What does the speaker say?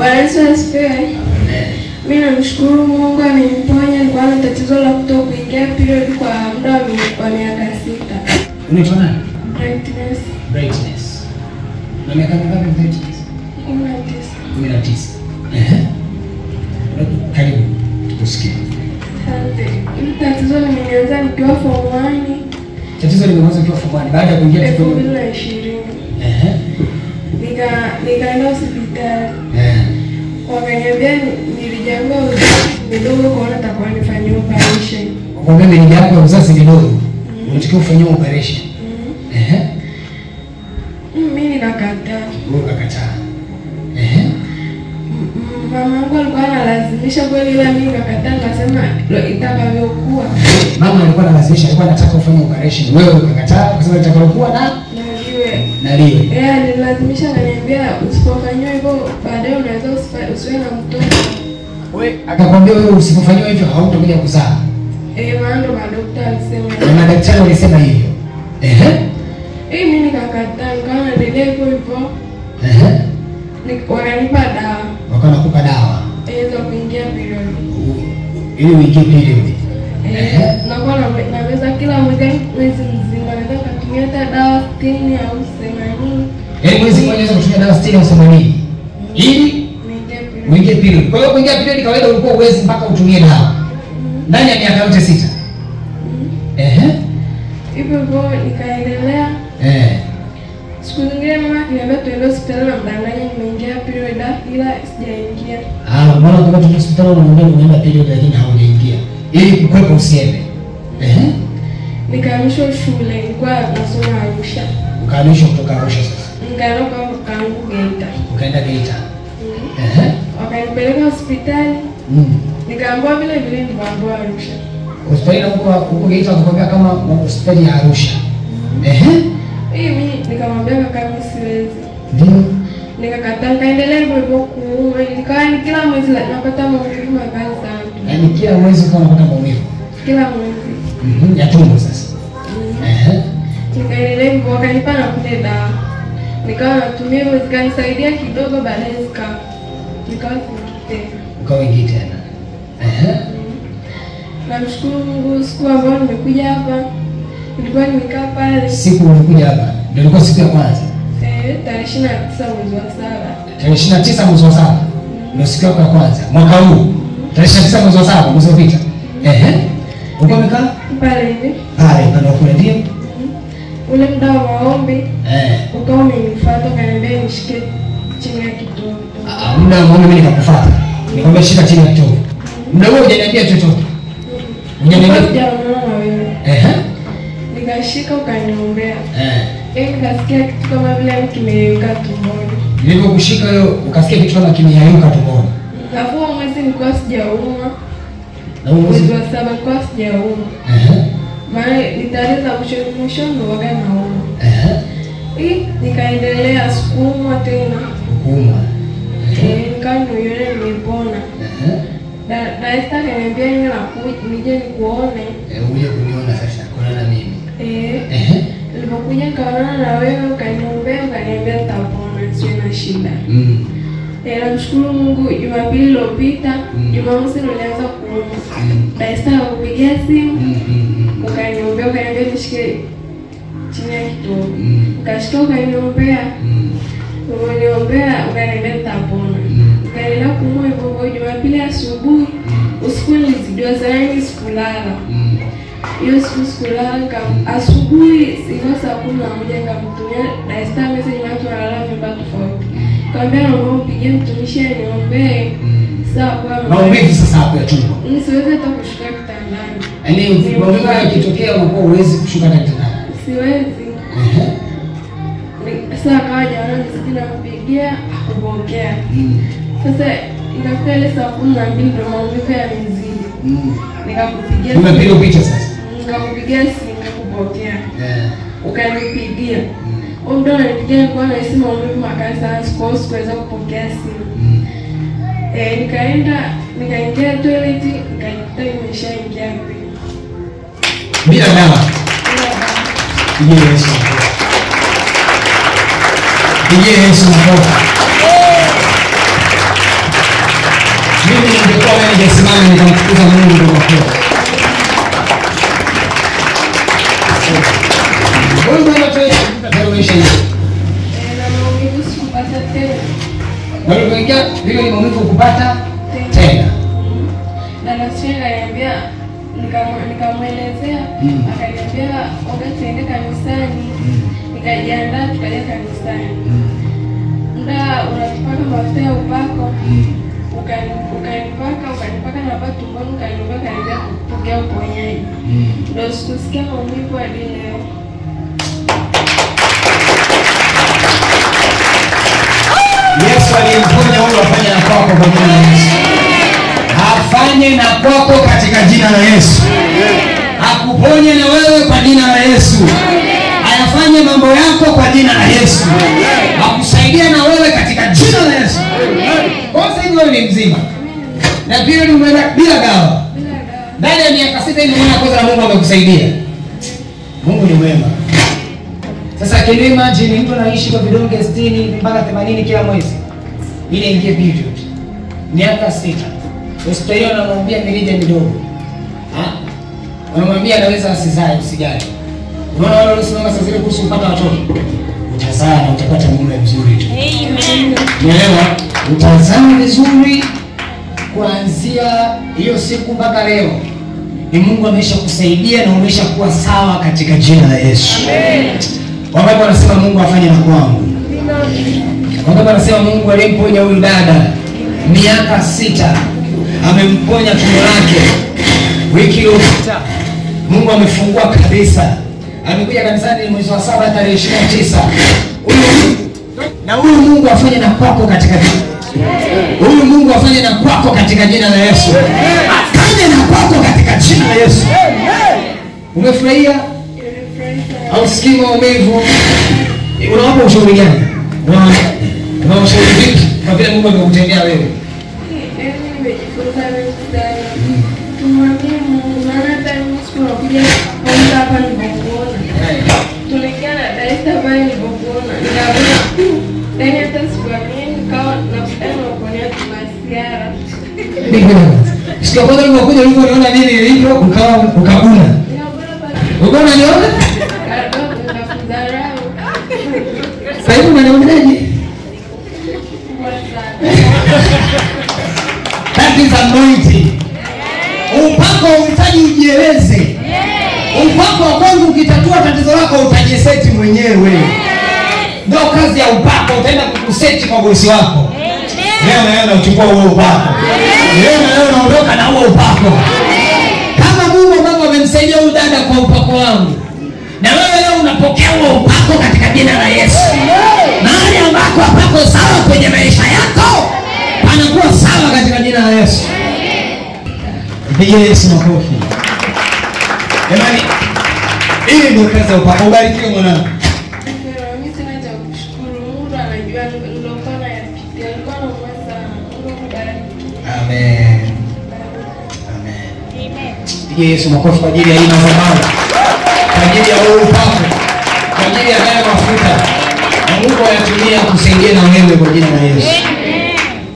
Bwana Yesu asifiwe. Amen. Mimi namshukuru Mungu ameniponya. Nilikuwa na tatizo la kutokuingia period kwa muda wa miaka 6. Unaitwa nani? Brightness. Brightness. Na miaka mingapi Brightness? 19. 19. Ehe. Karibu tukusikie. Asante. Hili tatizo limeanza nikiwa form 1. Tatizo limeanza nikiwa form 1 baada ya kuingia 2020. Ehe. Nikaenda hospitali. Eh. Wakaniambia mirija uzazi midogo, kwaona takuwa nifanyie operation. Wakwambia mirija yako ya uzazi midogo. Unatakiwa ufanyiwe operation. Ehe. Mimi nikakataa. Wewe ukakataa. Ehe. Mama yangu alikuwa analazimisha kweli, ila mimi nikakataa, nikasema itakavyokuwa. Mama alikuwa analazimisha, alikuwa anataka ufanye operation. Wewe ukakataa, ukasema itakavyokuwa na naliwe. Eh, alilazimisha, akaniambia usipofanywa hivyo baadaye unaweza usiwe na mtoto. Wewe akakwambia wewe usipofanywa hivyo hautakuja kuzaa. Eh, maana ndo madaktari walisema. Na madaktari walisema hivyo. Ehe. Eh, mimi nikakataa, nikawa naendelea hivyo hivyo. Ehe. Wakanipa dawa. Wakakupa dawa. Eh, za kuingia period. Ili uingie period. Eh, nakuwa naweza kila mwezi mzima naweza kutumia hata dawa 60 au 80. Yaani mwezi mmoja unaweza kutumia dawa 60 au 80 ili uingie period. Kwa hiyo kuingia period kawaida ulikuwa uwezi mpaka utumie dawa. Ndani ya miaka yote 6. Ehe. Hivyo hivyo nikaendelea. Eh. Siku nyingine mama akiniambia tuende hospitali na mdanganya nimeingia period ila sijaingia. Ah, mbona kama tuende hospitali unamwambia umeenda period lakini haujaingia? Ili kukwepa usiende. Ehe. Nikahamishwa shule, nilikuwa nasoma Arusha. Ukahamishwa kutoka Arusha sasa? Nikaenda kwa kakaangu Geita. Ukaenda Geita. Ehe. Wakanipeleka hospitali. Nikaambiwa vile vile nilivyoambiwa Arusha. Hospitali huko huko Geita wakakwambia kama hospitali ya Arusha. Ehe. Mimi nikamwambia kaka mimi siwezi. Ndio. Nikakataa, nikaendelea hivyo hivyo kuumwa. Nikawa ni kila mwezi napata maumivu makali sana. Yaani kila mwezi ukawa unapata maumivu? Kila mwezi. Ya tumbo sasa. Ehe. Nikaendelea hivyo, wakanipa na kule dawa. Nikawa natumia hivyo, zikanisaidia kidogo, baadaye nikawa siingii tena. Ukawa huingii tena. Ehe. Namshukuru Mungu, siku ambayo nimekuja hapa nilikuwa nimekaa pale. Siku ulikuja hapa ndio ilikuwa siku ya kwanza? Eh, tarehe 29 mwezi wa 7. Tarehe 29 mwezi wa 7. Ndio siku yako ya kwanza mwaka huu. Tarehe 29 mwezi wa 7 mwezi uliopita. Ehe. Ulikuwa umekaa pale hivi? Pale upande wa kule ndio. Ule muda wa maombi ukawa umenifuata ukaniambia nishike chini ya kitovu. Ah, muda wa maombi mimi nikakufuata. Nikamwambia shika chini ya kitovu. Muda huo hujaniambia chochote. Hujaniambia? Sijaonana na wewe. Ehe. Nikashika ukaniombea. Eh. Nikasikia kitu kama vile kimeyeyuka tumboni. Nilipokushika hiyo ukasikia kitu kama kimeyeyuka tumboni. Alafu mwezi nilikuwa sijaumwa. Na huo mwezi wa 7 nilikuwa sijaumwa. Ehe. Maana ni tarehe za mwisho mwisho ndo waga naumwa. Ehe. Nikaendelea sikuumwa tena. Kuumwa. Eh, nikawa nimeiona nimepona. Ehe. Daktari akaniambia niwe nije nikuone. Eh, uje kuniona sasa, kuonana na mimi. Eh. Ehe. Nilipokuja nikaonana na wewe ukaniombea ukaniambia nitapona, sio na shida. Eh, namshukuru Mungu Jumapili iliyopita, Jumamosi nilianza kuumwa. Daktari akakupigia simu. Ukaniombea ukaniambia nishike chini ya kitovu. Ukashika ukaniombea. Ukaniombea ukaniambia nitapona. Nikaendelea kuumwa hivyo hivyo. Jumapili asubuhi, usiku nilizidiwa sana, yaani sikulala. Hiyo siku sikulala, asubuhi ilikuwa saa 11 nikamtumia Daktari message, maana tunalala vyumba tofauti. Nikamwambia naomba umpigie mtumishi aniombee. Sawa kwa maumivu sasa hapo ya tumbo. Siwezi hata kushuka kitandani. Yaani maumivu yakitokea unakuwa huwezi kushuka hata kitandani. Siwezi. Sasa akawa jaona message nampigia hakupokea. Sasa ikafika ile saa 12 ndio maumivu yamezidi. Nikakupigia. Umepiga picha sasa. Nikakupigia simu kupokea. Ukanipigia. Huyo mtu ananipigia nilikuwa nahisi maumivu makali sana, sikuweza kupokea simu. Nikaenda nikaingia toilet nikajikuta nimeshaingia period. Bila dawa. Pigie Yesu makofi. Pigie Yesu makofi. Tusimame nikamtukuza Mungu kwa makofi. Huyu mama tumeisha hiyo. Na maumivu sikupata tena. Na ulipoingia vile ni maumivu kupata tena. Na nafsi akaniambia, nikamwelezea, akaniambia oga tuende kanisani. Nikajiandaa tukaja kanisani. Muda unatupaka mafuta ya upako. Ukanipaka na hapa tumboni, ukaniambia karibia kupokea uponyaji. Ndio sikusikia maumivu hadi leo. Yesu alimponya huyo, afanye na kwako kwa jina la Yesu. Afanye na kwako katika jina la Yesu. Akuponye na wewe kwa jina la Yesu. Ayafanye mambo yako kwa jina la Yesu. Akusaidie na wewe katika jina la Yesu. Kwa sababu wewe ni mzima. Na pia umeenda bila dawa. Ndani ya miaka 6 hivi unaona kwanza Mungu amekusaidia. Mungu ni mwema. Sasa can you imagine mtu anaishi kwa vidonge 60 mpaka 80 kila mwezi ili ingie period. Miaka 6. Hospitali wanamwambia mirija midogo. Wanamwambia anaweza asizae, usijali. Unaona wale waliosimama sasa zile kuhusu kupata watoto. Utazaa na utapata mume mzuri tu. Amen. Unaelewa? Utazaa vizuri kuanzia hiyo siku mpaka leo. Ni Mungu ameshakusaidia na umeshakuwa sawa katika jina la Yesu. Amen. Wangapi wanasema Mungu afanye na kwangu? Wangapi wanasema Mungu alimponya huyu dada miaka 6, amemponya tumbo lake wiki iliyopita. Mungu amefungua kabisa. Amekuja kanisani mwezi wa 7 tarehe 29. Huyu na huyu Mungu afanye na kwako katika jina. Huyu Mungu afanye na kwako katika jina la Yesu. Afanye na kwako katika jina la Yesu. Umefurahia? Au sikii maumivu? Unawapa ushauri gani? Una ushauri vipi kwa vile Mungu amekutendea wewe? Mimi nimejifunza mengi sana. Tumwamini Mungu, maana hata mimi siku nakuja kwanza hapa nilipokuona. Tuliingia na Daista pale nilipokuona. Nikaona ndani hata sikuamini, nikawa nakutana na kuonea masiara. Siku ya kwanza nilipokuja ulipoona nini ilivyo ukawa ukabuna. Ukaona unaniona? Sasa hivi unanionaje? That is anointing. Upako unahitaji ujieleze. Upako wa kwangu ukitatua tatizo lako utajiseti mwenyewe. Ndio kazi ya upako, utaenda kukuseti kwa bosi wako. Leo na leo unachukua huo upako. Leo na leo unaondoka na huo upako. Kama Mungu baba amemsaidia huyu dada kwa upako wangu, na wewe leo unapokea huo upako katika jina la Yesu. Mahali ambako hapako sawa kwenye maisha yako panakuwa sawa katika jina la Yesu. Mpigie Yesu makofi. Jamani, hii ndio kazi ya upako. Ubarikiwe mwanangu. Mimi sina cha kushukuru. Mungu anajua nilikuwa nayapitia. Nilikuwa naumwa sana. Mungu akubariki. Amen. Amen. Mpigie Yesu makofi kwa ajili ya hii madhabahu, kwa ajili ya huu upako, kwa ajili ya haya mafuta. Na Mungu ayatumia kusaidia na wewe kwa jina la Yesu.